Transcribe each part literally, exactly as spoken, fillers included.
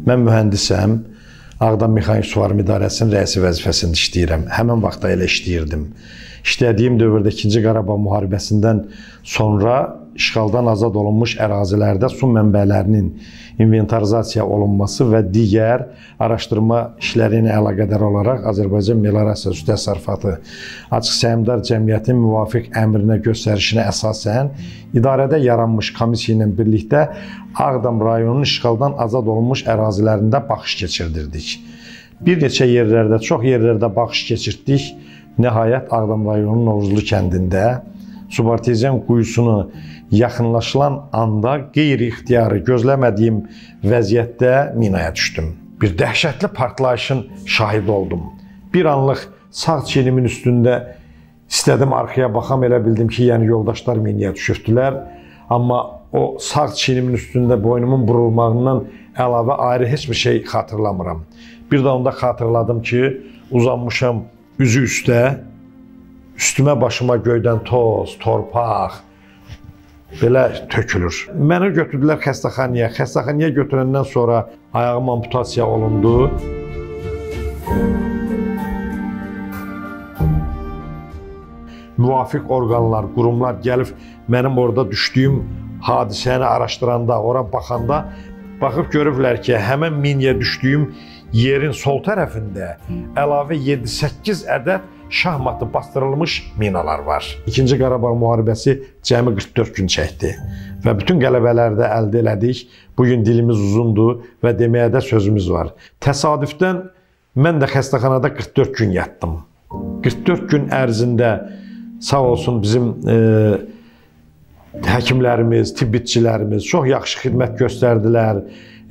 من مهندسم. آغدام مکانیک سوواریم اداره‌سینین رئیسی وظیفه‌سینده ایشله‌ییرم. همین واختدا ائله ایشله‌ییردیم. ایشله‌دیگیم دؤورده ایکینجی قاراباغ محاربه‌سیندن سونرا اشغالدان آزاد اولونموش اراضی‌لرده سو منبع‌لرینین اینوئنتاریزاسیا اولونماسی و دیگر آراشدیرما ایشلری ایله علاقه‌دار اولاراق آذربایجان ملی‌آراسیا سو تصرفاتی آچیق سهمدار جمعیتین موافق امرینه، گؤستریشینه اساساً اداره‌ده یارانمیش کومیسیا ایله بیرلیکده آغدام رایونونون اشغالدان آزاد اولونموش اراضی‌لرینده باخیش کئچیردیردیک. بیر نئچه یئرلرده، چوخ یئرلرده باخیش کئچیرتدیک. نهایت، آغدام رایونونون نوروزلو کندینده سوب‌آرتئزیان قویوسونو یاخینلاشیلان آندا غیرِ اختیاری، گؤزله‌مه‌دیگیم وضعیتده مینایا دوشدوم. بیر دهشتلی پارتلاییشین شاهیدی اولدوم. بیر آنلیق ساغ چیینیمین اوستونده ایسته‌دیم آرخایا باخام، ائله بیلدیم کی، یعنی یولداشلار مینایا دوشوبدولر. آمما او ساغ چیینیمین اوستونده بوینومون بورولماغیندان علاوه آیری هئچ بیر شئی خاطیرلامیرام. بیر ده اوندا خاطیرلادیم کی، اوزانمیشام اوزو اوسته، اوستومه باشیما گؤیدن توز، تورپاق بئله تؤکولور. منی گؤتوردولر خسته‌خانایا. خسته‌خانایا گؤتورندن سونرا آیاغیم آمپوتاسیا اولوندو. موافق اورقانلار، قوروملار گلیب منیم اورادا دوشدویوم حادثه‌نی آراشدیراندا، اورا باخاندا باخیب گؤروبلر کی، همین مینایا دوشدویوم یئرین سول طرفینده علاوه یئددی-سککیز عدد شاهماتی باسدیریلمیش مینالار وار. ایکینجی قاراباغ محاربه‌سی جمعی قیرخ دؤرد گون چکدی و بوتون غلبه‌لری ده الده ائله‌دیک. بو گون دیلیمیز اوزوندور و دئمه‌یه ده سؤزوموز وار. تصادفدن من ده خسته‌خانادا قیرخ دؤرد گون یاتدیم. قیرخ دؤرد گون عرضینده ساغ اولسون بیزیم، ائ، حکیملریمیز، طبی‌چیلریمیز چوخ یاخشی خدمت گؤستردیلر.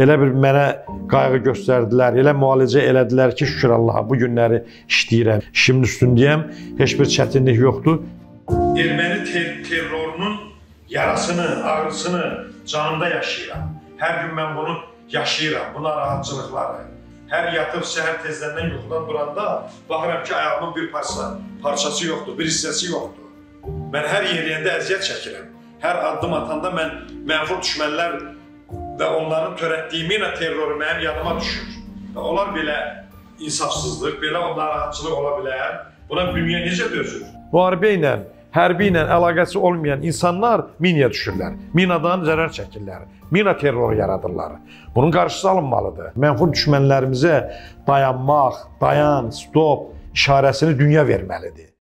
ائله بیر منه قایغی گؤستردیلر، ائله معالجه ائله‌دیلر کی، شکر آللاها، بو گونلری ایشله‌ییرم. ایشیمین اوستونده‌یم، هئچ بیر چتینلیک یوخدور. ارمنی تر-، ترورونون یاراسینی، آغریسینی جانیمدا یاشاییرام. هر گون من بونو یاشاییرام، بو ناراحتچیلیقلاری. هر یاتیب سحر تئزدندن یوخودان دوراندا باخیرام کی، آیاغیمین بیر پارچا-، پارچاسی یوخدور، بیر حیصه‌سی یوخدور. من هر یئرییه‌نده اذیت چکیرم. هر آددیم آتاندا من منفور دوشمنلر و اونلارین تؤرتدیگی مینا تروری منیم یادیما دوشور. و اولار بئله انصافسیزلیق، بئله ناراحتچیلیق اولا بیلر؟ بونا دونیا نئجه دؤزور؟ محاربه ایله، حربی ایله علاقه‌سی اولمایان اینسانلار مینایا دوشورلر. مینادان ضرر چکیرلر. مینا ترورو یارادیرلار. بونون قارشیسی آلینمالیدیر. منفور دوشمنلریمیزه دایانماق، دایان، استوپ ایشاره‌سینی دونیا وئرمه‌لیدیر.